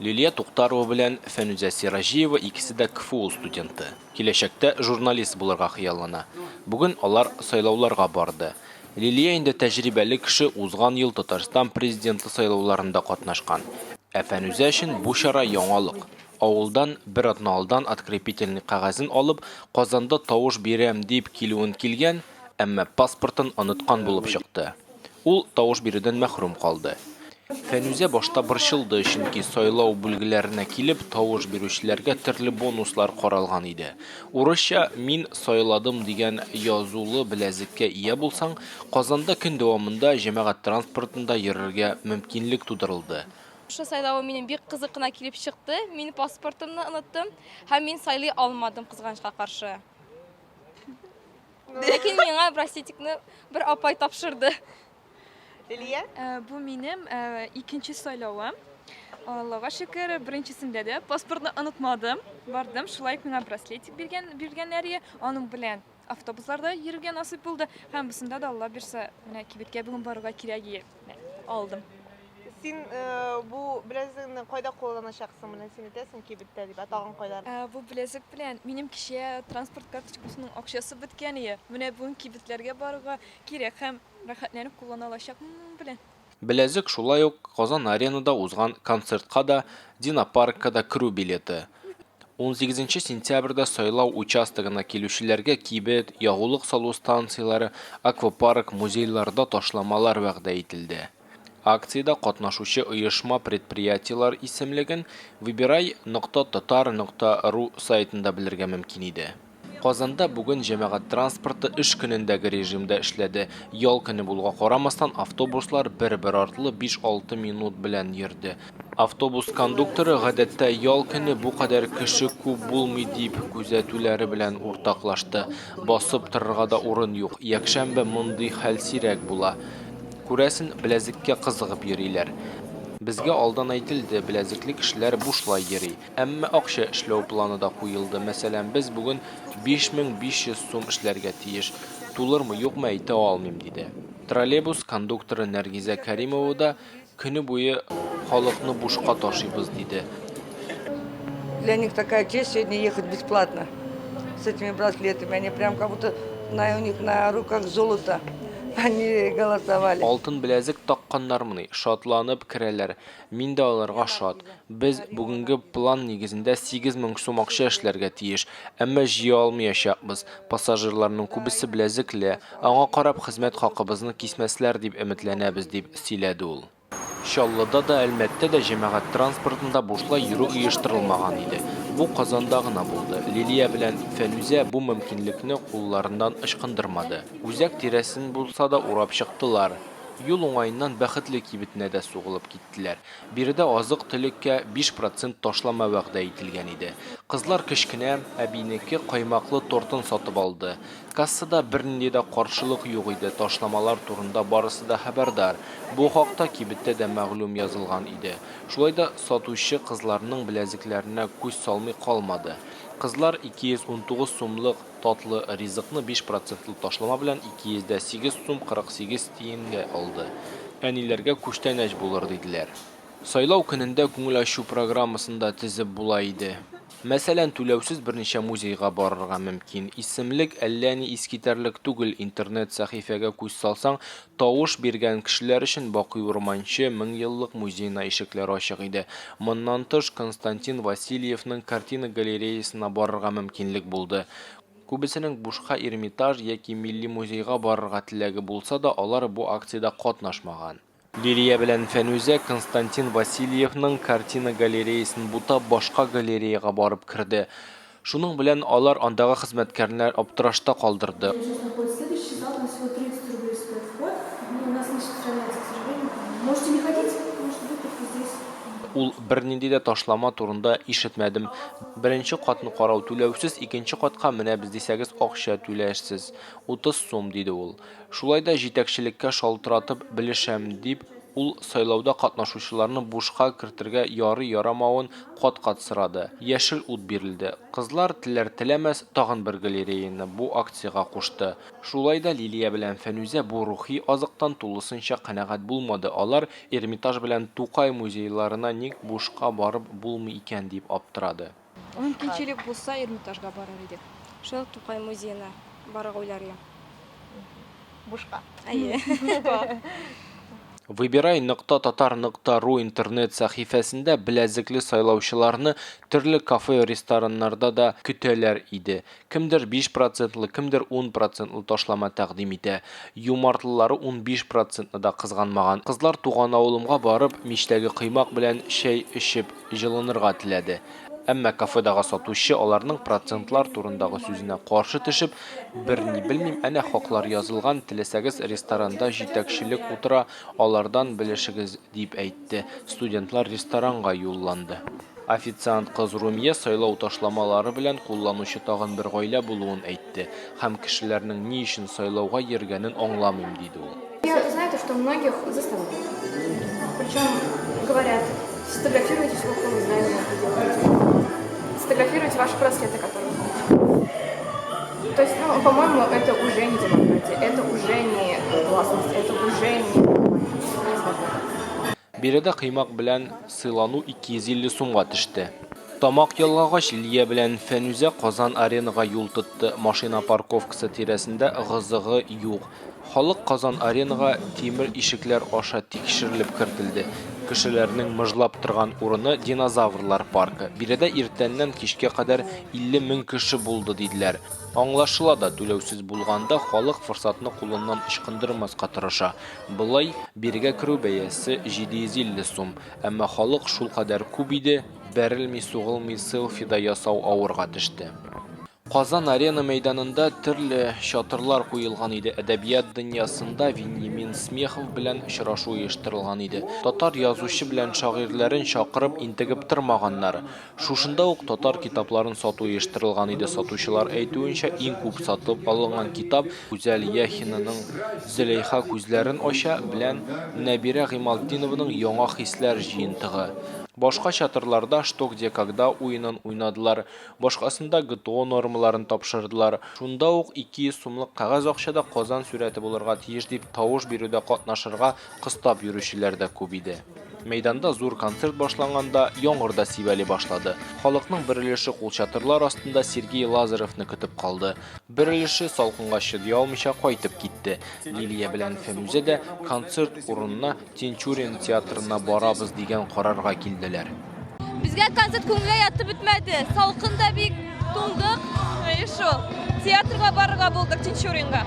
Лилия Туктарова белән Фәнүзә Сираҗиева икесе дә КФУ студенты. Киләчәктә журналист булырга хыяллана. Бүген алар сайлауларга барды. Лилия инде тәҗрибәле кеше, узган ел Татарстан Президенты сайлауларында катнашкан. Ә Фәнүзә өчен бу чара яңалык. Авылдан бер атна алдан открепительный кәгазен алып, Казанда тавыш бирәм дип килүен килгән, әмма паспортын оныткан булып чыкты. Ул тавыш бирүдән мәхрүм калды. Фәнүзә башта борчылды, чөнки сайлау бүлгеләренә килеп, тавыш бирүчеләргә төрле бонуслар каралган иде. Урысча Мин сайладым дигән язулы беләзеккә ия булсаң, Казанда көн дәвамында җәмәгать транспортында йөрергә мөмкинлек тудырылды. Шушы сайлавым минем бик кызык кына килеп чыкты. Мин паспортымны оныттым һәм мин сайлый алмадым, кызганычка каршы. Ләкин миңа браслетикны бер апай тапшырды. Лилия? Э, бу минем э, икенче сайлавым. Аллага шөкер, беренчесендә дә паспортны онытмадым. Бардым, шулай ук миңа браслетик биргән, биргәннәр. Аның белән автобусларда йөрергә насыйп булды. Һәм бусында да Алла бирсә, менә кибеткә бүген барырга кирәк. Алдым. Син бу беләзегеңне кайда кулланачаксың? Менә син әйтәсең кибеттә дип, ә тагын кайда? Бу беләзек белән минем кичә транспорт карточкасының акчасы беткән ие. Менә бүген кибетләргә барырга кирәк һәм рәхәтләнеп куллана алачакмын моның белән. Беләзек шулай ук Казан Аренада узган концертка да, Динопаркка да керү билеты. Унсигезенче сентябрьдә сайлау участогына килүчеләргә кибет, ягулык салу станцияләре, аквапарк, музейларда ташламалар вәгъдә ителде. Акциядә катнашучы оешма-предприятиеләр исемлеген выбирай нокта татар нокта ру сайтында белергә мөмкин иде. Казанда бүген җәмәгать транспорты эш көнендәге режимда эшләде. Ял көне булуга карамастан, автобуслар бер-бер артлы биш-алты минут белән йөрде. Автобус кондукторы, гадәттә, ял көне бу кадәр кеше күп булмый, дип күзәтүләре белән уртаклашты. Басып торырга да урын юк. Якшәмбе мондый хәл сирәк була. Күрәсен, беләзеккә кызыгып йөриләр. Безгә алдан әйтелде, беләзекле кешеләр бушлай йөри. Әмма акча эшләү планы да куелды. Мәсәлән, без бүген 5500 сум эшләргә тиеш. Тулырмы, юкмы, әйтә алмыйм, диде. Троллейбус кондукторы Нәргизә Кәримова да көне буе халыкны бушка ташыйбыз, диде. Для них такая честь сегодня ехать бесплатно с этими браслетами. Они прям как будто на, у них на руках золото. Они голосовали. Алтын беләзек такканнармыни, шатланып керәләр. Мин дә аларга шат. Без бүгенге план нигезендә 8000 сум акча эшләргә тиеш, әмма җыя алмыячакбыз. Пассажирларның күбесе беләзекле, аңа карап хезмәт хакыбызны кисмәсләр дип өметләнәбез, дип сөйләде ул. Чаллыда да, Әлмәттә дә җәмәгать транспортында бушлай йөрү оештырылмаган иде. Бу Казанда гына булды. Лилия белән Фәнүзә бу мөмкинлекне кулларыннан ычкындырмады. Үзәк тирәсен булса да урап чыктылар. Юл уңаеннан Бәхетле кибетенә дә сугылып киттеләр. Биредә азык-төлеккә 5 процент ташлама вәгъдә ителгән иде. Кызлар кечкенә әбинеке каймаклы тортын сатып алды. Кассада бернинди дә каршылык юк иде, ташламалар турында барысы да хәбәрдар. Бу хакта кибеттә дә мәгълүм язылган иде. Шулай да сатучы кызларның беләзекләренә күз салмый калмады. Кызлар 219 сумлык татлы ризыкны 5 процентлы ташлама белән 208 сум 48 тиенгә алды. Әниләргә күчтәнәч булыр, диделәр. Сайлау көнендә күңел ачу программасын да төзеп була иде. Мәсәлән, түләүсез берничә музейга барырга мөмкин. Исемлек әллә ни искитәрлек түгел, интернет сәхифәгә күз салсаң, тавыш биргән кешеләр өчен Бакый Урманче меңьеллык музеена ишекләр ачык иде. Моннан тыш, Константин Васильевның картина галереясына барырга мөмкинлек булды. Күбесенең бушка Эрмитаж яки Милли музейга барырга теләге булса да, алар бу акциядә катнашмаган. Лилия белән Фәнүзә Константин Васильевның картина галереясын бутап, башка галереяга барып керде. Шуның белән алар андагы хезмәткәрләр аптырашта калдырды. Сейчас находится следующий зал, там всего 30 рублей стоит вход. Ну, у нас не распространяется, к сожалению. Можете не ходить, можете быть только здесь. Ул бернинди дә ташлама турында ишетмәдем. Беренче катны карау түләүсез, икенче катка менәбез дисәгез, акча түләрсез. 30 сум, диде ул. Шулай да җитәкчелеккә шалтыратып белешәм, дип. Ул сайлауда катнашучыларны бушка кертергә ярый-ярамавын кат-кат сорады. Яшел ут бирелде. Кызлар, теләр-теләмәс, тагын бер галереяны бу акциягә кушты. Шулай да Лилия белән Фәнүзә бу рухи азыктан тулысынча канәгать булмады, алар Эрмитаж белән Тукай музейларына ник бушка барып булмый икән дип аптырады. Мөмкинчелек булса, Эрмитажга барыр идек. Шул ук Тукай музеена барырга уйлар идем. Бушка. Әйе. Выбирай нокта татар нокта ру интернет сәхифәсендә беләзекле сайлаучыларны төрле кафе-рестораннарда да көтәләр иде. Кемдер 5 процентлы, кемдер 10 процентлы ташлама тәкъдим итә. Юмартлылары 15 процентны да кызганмаган. Кызлар туган авылымга барып, мичтәге коймак белән чәй эчеп җылынырга теләде. Әмма кафедагы сатучы аларның процентлар турындагы сүзенә каршы төшеп, Берни белмим, әнә хаклар язылган, теләсәгез ресторанда җитәкчелек утыра, алардан белешегез, дип әйтте. Студентлар ресторанга юлланды. Официант кыз Румия сайлау ташламалары белән кулланучы тагын бер гаилә булуын әйтте һәм кешеләрнең ни өчен сайлауга йөргәнен аңламыйм, диде ул. Я знаю то, что многих заставляют. Причем говорят, сфотографируйтесь около здания, это Сфотографируйте ваши браслеты, которые вы То есть, ну, по-моему, это уже не демократия, это уже не гласность, это уже не, не свобода. Биредә коймак белән сыйлану 250 сумга төште. Тамак ялгагач, Лия белән Фәнүзә Казан Аренага юл тотты. Машина парковкасы тирәсендә ыгы-зыгы юк. Халык Казан Аренага тимер ишекләр аша тикшерелеп кертелде. Кешеләрнең мыжлап торган урыны Динозаврлар паркы. Биредә иртәннән кичкә кадәр 50 мең кеше булды, диделәр. Аңлашыла да, түләүсез булганда халык форсатны кулыннан ычкындырмаска тырыша. Болай, бирегә керү бәясе 750 сум. Әмма халык шулкадәр күп иде, бәрелми-сугылмый селфи да ясау авырга төште. Казан Арена мәйданында төрле чатырлар куелган иде. Әдәбият дөньясында Веньямин Смехов белән очрашу оештырылган иде. Татар язучы белән шагыйрьләрен чакырып интегеп тормаганнар. Шушында ук татар китапларын сату оештырылган иде. Сатучылар әйтүенчә, иң күп сатып алынган китап Гүзәл Яхинаның Зөләйха күзләрен ача белән Нәбирә Гыймалтдинованың Яңа хисләр җыентыгы. Башка чатырларда Что, где, когда уенын уйнадылар. Башкасында ГТО нормаларын тапшырдылар. Шунда ук 200 сумлык кәгазь акчада Казан сурәте булырга тиеш дип тавыш бирүдә катнашырга кыстап йөрүчеләр дә күп иде. Мәйданда зур концерт башланганда яңгыр да сибәли башлады. Халыкның бер өлеше кулчатырлар астында Сергей Лазаревны көтеп калды. Бер өлеше салкынга чыдый алмыйча кайтып китте. Лилия белән Фәнүзә дә концерт урынына Тинчурин театрына барабыз дигән карарга килделәр. Безгә концерт күңелгә ятып бетмәде. Салкын да бик, туңдык. Әйе шул. Театрга барырга булдык, Тинчуринга.